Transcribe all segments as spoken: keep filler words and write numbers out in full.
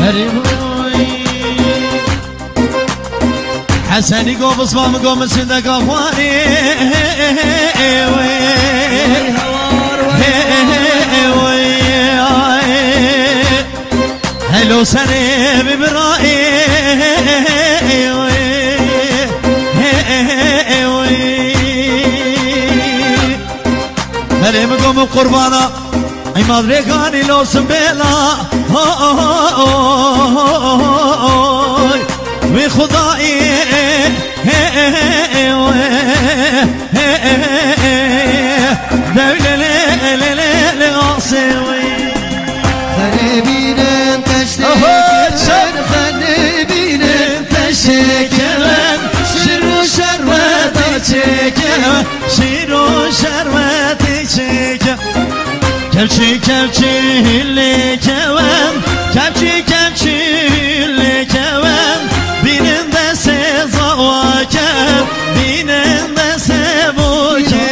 Herî boy. Hesenî go bisva min go min sindeka xwarê. Helo serê bi birayê. Belê min go min qurbana. Îmad rêkanî losim bêla. Oy, wî Xudayê. Dewle lê, lê, lê, lê, asê wî. Xelê bînin teştê Oho, kir, çap. Xelê bînin teştê kir. Şîr û şerbetê çêke, şîr û şerbetê çêke. Kevçî, kevçî lêkewem, kevçî, kevçî lêkewem, bînin destê zawake, bînin destê bûke.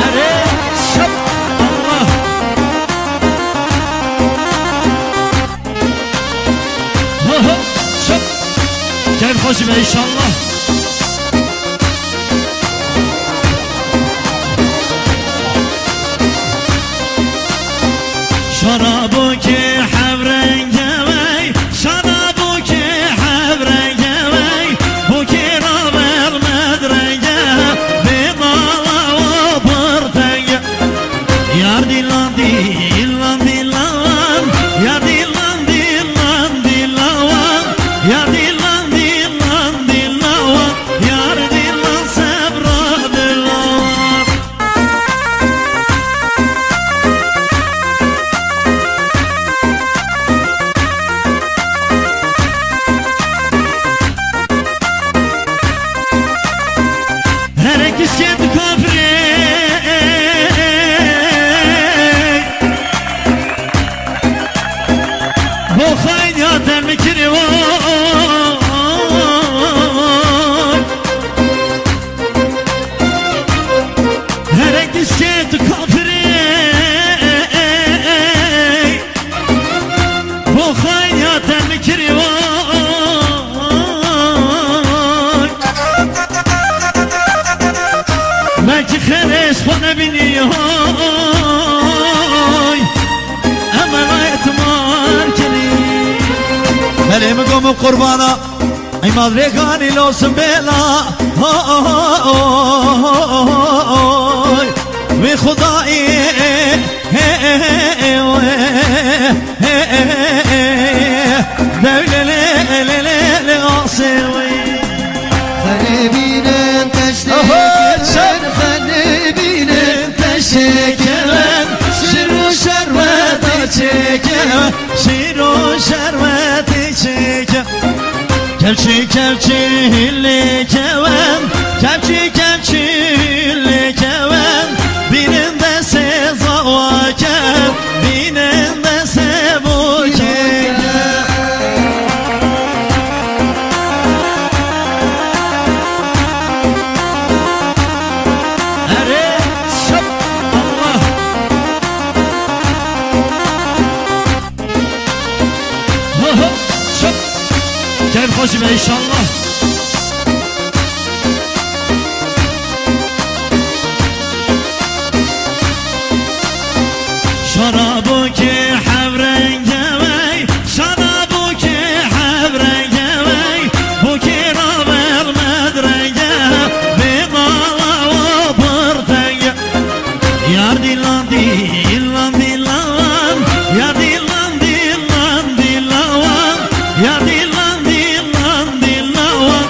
Erê, şap, Allah. Ho, ho, şap. Keyf xweş be inşallah. Şarabokê hevrenge wey, şarabokê hevrenge wey, bokê raver medrenge, bê bala û pirtenge. Yar dilan, dilan, dilawan. Yar dilan, dilan, dilawan. Yar dilan, dilan, dilawan. Yar dilan, sebra dilawan. Herek isket kafirê. Bo xayn ya te min kirî wan. Herek isket kafirê. Bo xayn ya te min kirî wan. Belkî xêrê ji xwe nebînî hay. Em ê nayê timar kirî. Belê min go min qurbana. Îmad rêkanî losim bêla. Oy, wî Xudayê. Dewle lê, lê, lê, lê, asê wî. Xelê bînin teştê Oho, kevin, çap. Xelê bînin teştê kevin, şîr û şerbetê çêke, şîr û şerbetê çêke. Kevçî, kevçî lêkewem, kevçî, kevçî lêkewem, bînin destê zawake, bînin destê bûke. Erê, şap, Allah. Ho, ho, şap. Keyf xweş be inşallah. Şarabokê hevrenge wey, şarabokê hevrenge wey, bokê raver medrenge, bê bala û pirtenge. Yar dilan, dilan, dilawan. Yar dilan, dilan, dilawan. Yar dilan, dilan, dilawan.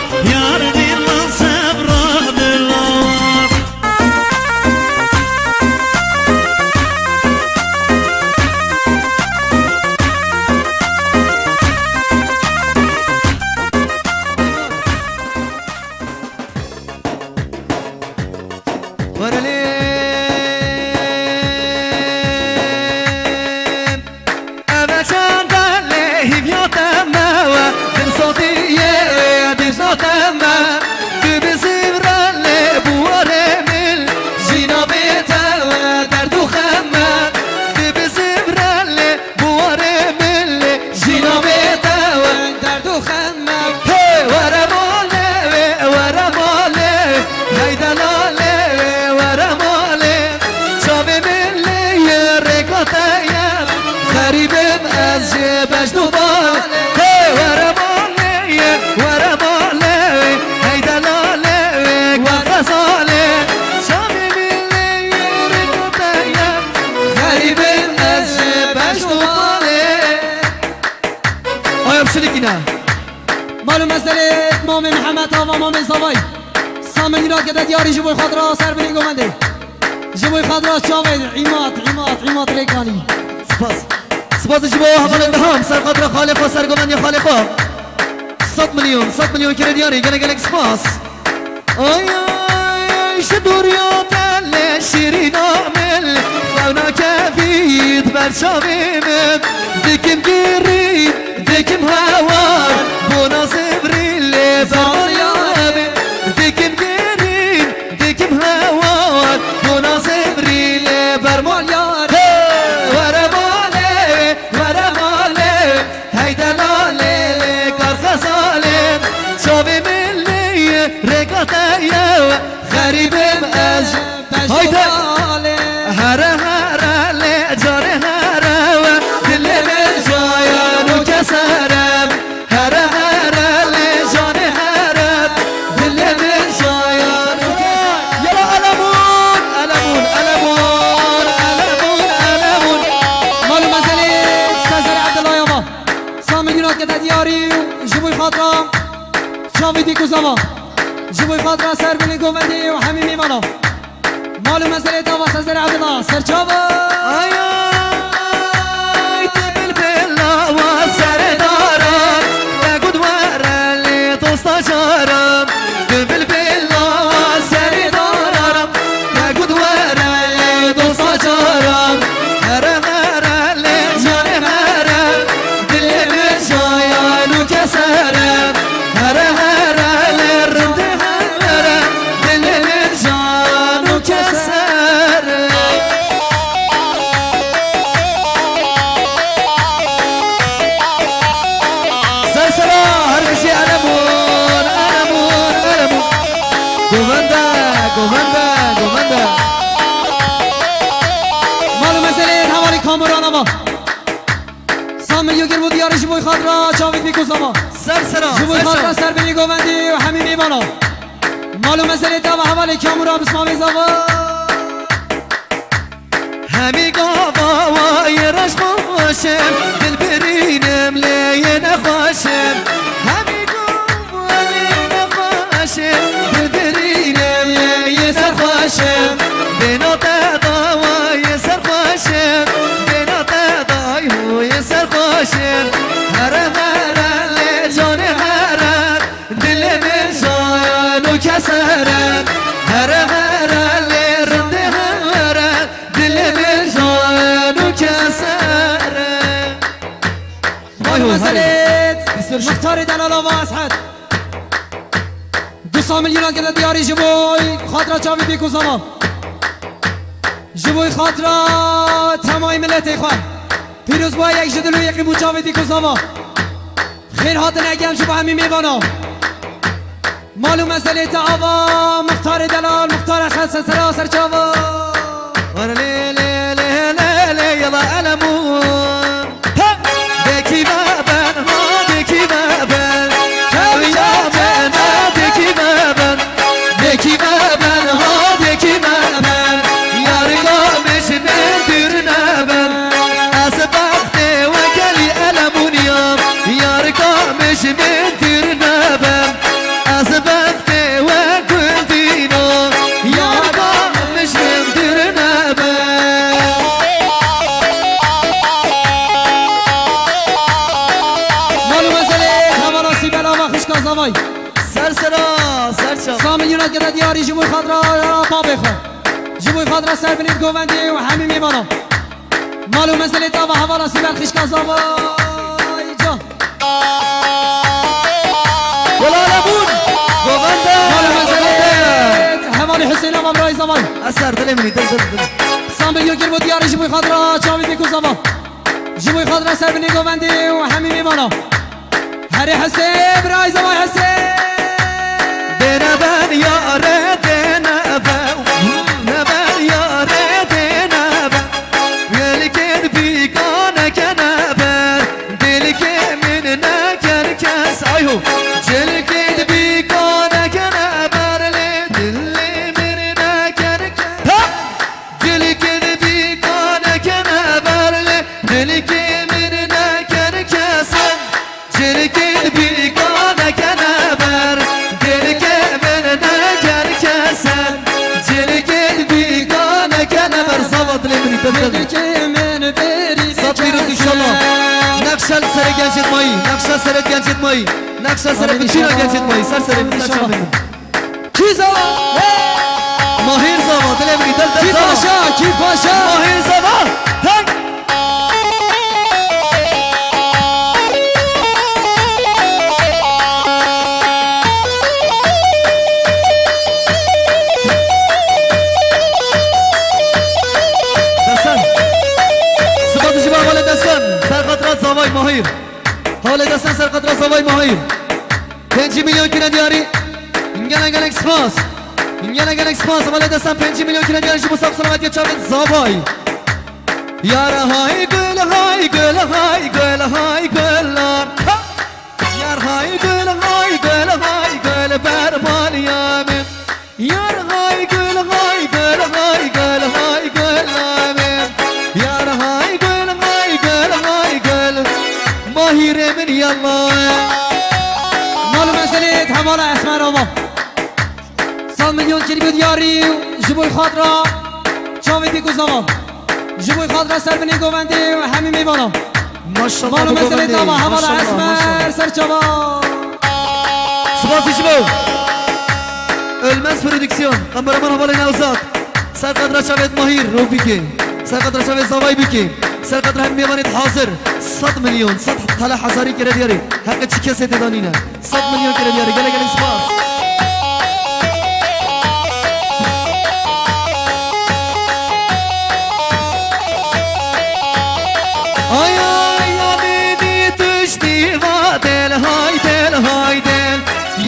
Malum meselê Mamê Mihemed Ava, Mamê Zavay. Samê Mîrat kete diyarî ji bo xatira Serbinê Govendê. Ji bo xatira çavê Îmad, Îmad, Îmad Rêkanî. Spas. Spas ji bo hevalên diham ser xatira xalê xwe, ser Govendê xalê xwe. Sed milyon, sed milyon kire diyarî, gelek gelek spas. Ay, ay, ji dûriya te lê şîrîna min, xewna kevît ber çavê min. Dikim girîn, dikim hewar, bona zivrî lê bermaliya min. Dikim girîn, dikim hewar, bona zivrî lê bermaliya min. Hey, were malê, were malê. Hey delalê, lê kar xezalê, çavê min lê rêka te ye, xerîb im ez. Hayde. Here here lê carê here we, dilê min jaya nûke ser e. Here here lê carê here, dilê min jaya nûke ser e. Yala elemûn, elemûn, elemûn, elemûn, elemûn. Malum meselê Sezer Abdullah Yava. Samê Mîrat kete diyarî û ji bo xatira çavê dîk û zava. Ji bo xatira Serbinê Govendê û hemî mêvana. Malum meselê te va Sezer Abdullah, serçava. Ay, ay, tu bilbila wa serê daran, te got were lê dosta caran. Tu bilbila wa serê daran, te got were lê dosta caran. Here here lê carê here, dilê min jaya nûke ser e. Here here lê rindê here, dilê min jaya nûke ser e. Ser sera her bijî elemûn, elemûn, elemûn. Govende, govende, govende. Malum meselê hevalê Kamuran Ava. Samê Yugir bû diyarî ji bo xatira çavê dîk û zava. Ser sera, ser sera. Ji bo xatira Serbinê Govendê û hemî mêvana. Malum meselê te va hevalê Kamûra Bismamê Zava. Hemî gava wa yê reş xweş im, dil birînim lê yê nexweş im. Hemî gava lê nexweş im, dil birînim lê yê serxweş im. Bêna te dawa yê serxweş im, bêna te dayho yê serxweş im. Here here lê canê here, dilê min jaya nûke ser e. Here here lê rindê here, dilê min jaya nûke ser e. Vay ho, meselêt, herê. Muxtarê delal Ava Eshed. Du sed milyonan kete diyarî ji bo xatira çavê dîk û zava. Ji bo xatira temayî miletê xwe. Pîroz bû yek ji dil û yeqîn bû çavê dîk û zava. Xêr hatin egem ji bo hemî mêvana. Mal û meselê te ava, Muxtarê delal, Muxtar Eshed Sesera serçava. Were lê, lê, lê, lê, lê, yala elemûn. Ha! Dekî me ben, ha, dekî me ben. Ew ya me ne, dekî me ben. Dekî me ben, ha, dekî me ben. Yarika min ji min dûr neben. Ez bextê we gelî elemûniyam. Yarika min ji min dûr neben. Ez bextê we gundîno. Yarika min ji min dûr neben. Mal û meselê hevala Sîbel ava xişka zavay. Ser sera, ser çav. Sa milyona gede diyarî ji bo xatira babê xwe. Ji bo xatira Serbinêt Govendê û hemî mêvanan. Mal û meselê te ava hevala Sîbel xişka zavay can. Wela lebûn. Govende. Mal û meselê hevalê Huseyîn ava birayê zavay. Eser dilê min, dil, dil, dil. Sa milyon kir bo diyarî ji bo xatira çavê dêk û zava. Ji bo xatira Serbinê Govendê û hemî mêvanan. Herê Hesê, birayê zavay Hesê. Dêne ben yare, dêne be, ne ben yare, dêne be. Gelkên bîka nekene ber, dilkê min neker kes. Ayho. Gelkên bîka nekene ber, lê dilê min neker kes. Ha! Cilkên bîka nekene ber lê, cilkê min neker kese. Cilkên bîka neke Pîroz inşallah. Nexşe li serê gencên mayî. Nexşe serê gencên mayî. Nexşe serê Amin bütün inşallah. Gencên mayî. Ser serê Amin min, ser inşallah. Çavê min. Kî zava? Mahir zava. Dilê min, dil, dil Kî zava. Paşa, kî paşa? Mahir zava. Hey. Desen. Spas ji bo hevalê Desen. Ser xatira zavay Mahir. Hevalê Desen ser xatira zavay Mahir. Pêncî milyon kire diyarî. Gelek gelek spas. Gelek gelek spas. Hevalê Desen pêncî milyon kire diyarî ji bo sax selametiya çavên zavay. Yar hay gul, hay gul, hay gul, hay gul. Ha! Yar hay gul, hay gul, hay gul, bermaliya min. Yar hay gul, hay gul, hay gul, hay gul, amin. Yar hay gul, hay gul, hay gul. Mahîrê min yallah. Mal û meselê hevala Esmer Ava. Sed milyon kiribû diyarî û ji bo xatira çavê pîk û zava. Ji bo xatira ser binê govendê û hemî mêvana. Maşallah, Mano bu mesele govendê. Tava, hevala Maşallah, Esmer, maşallah. Ser çava. Spas ji bo. Ölmez Prodüksiyon. Kameraman hevalê Nevzat. Ser xatira çavê Mahir, Rofîkê. Ser xatira çavê Zavay Bikê. Ser xatira hemî mêvanê hazir. Sed milyon, sed tele hezarî kire diyarî. Heqê çi kesê tê de nîne. Sed milyon kere diyar e. Gelek gelek spas. Ay, ay, ya beni tuşti va del, hay del, hay del.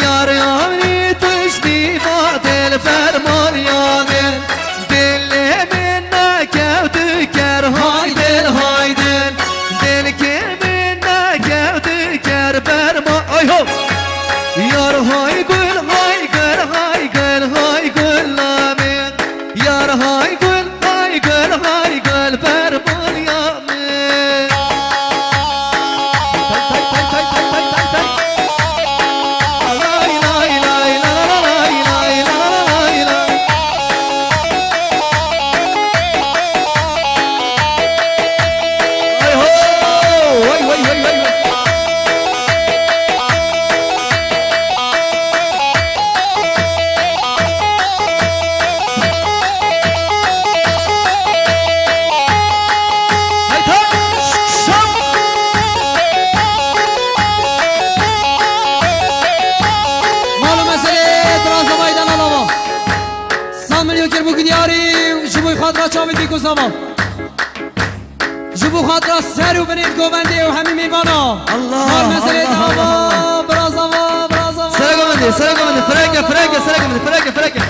Yar ya beni tuşti va del, ferman ya del. Dilê min nekewt ker, hay dil, hay dil. Dilkê min nekewt ker, berma, ay ho. Yar hay gul, hay gul, hay gul, hay gul la min. Yar hay gul, hay gul, hay gul, berma ya min. Tay, tay, tay, tay, tay, tay, tay, tay. Mal û meselê Diraza Maydan Alava. Sed milyon kir bû gidyarî ji bo xatira çavê pîk û zava. Ji bo xatira ser û binê govendê û hemî mêvana. Allah, Mal meselê Allah, Diraza, Allah, Allah. Biraza va, biraza va. Sere govendê, sere govendê. Fireke, fireke, sere govendê. Fireke, fireke.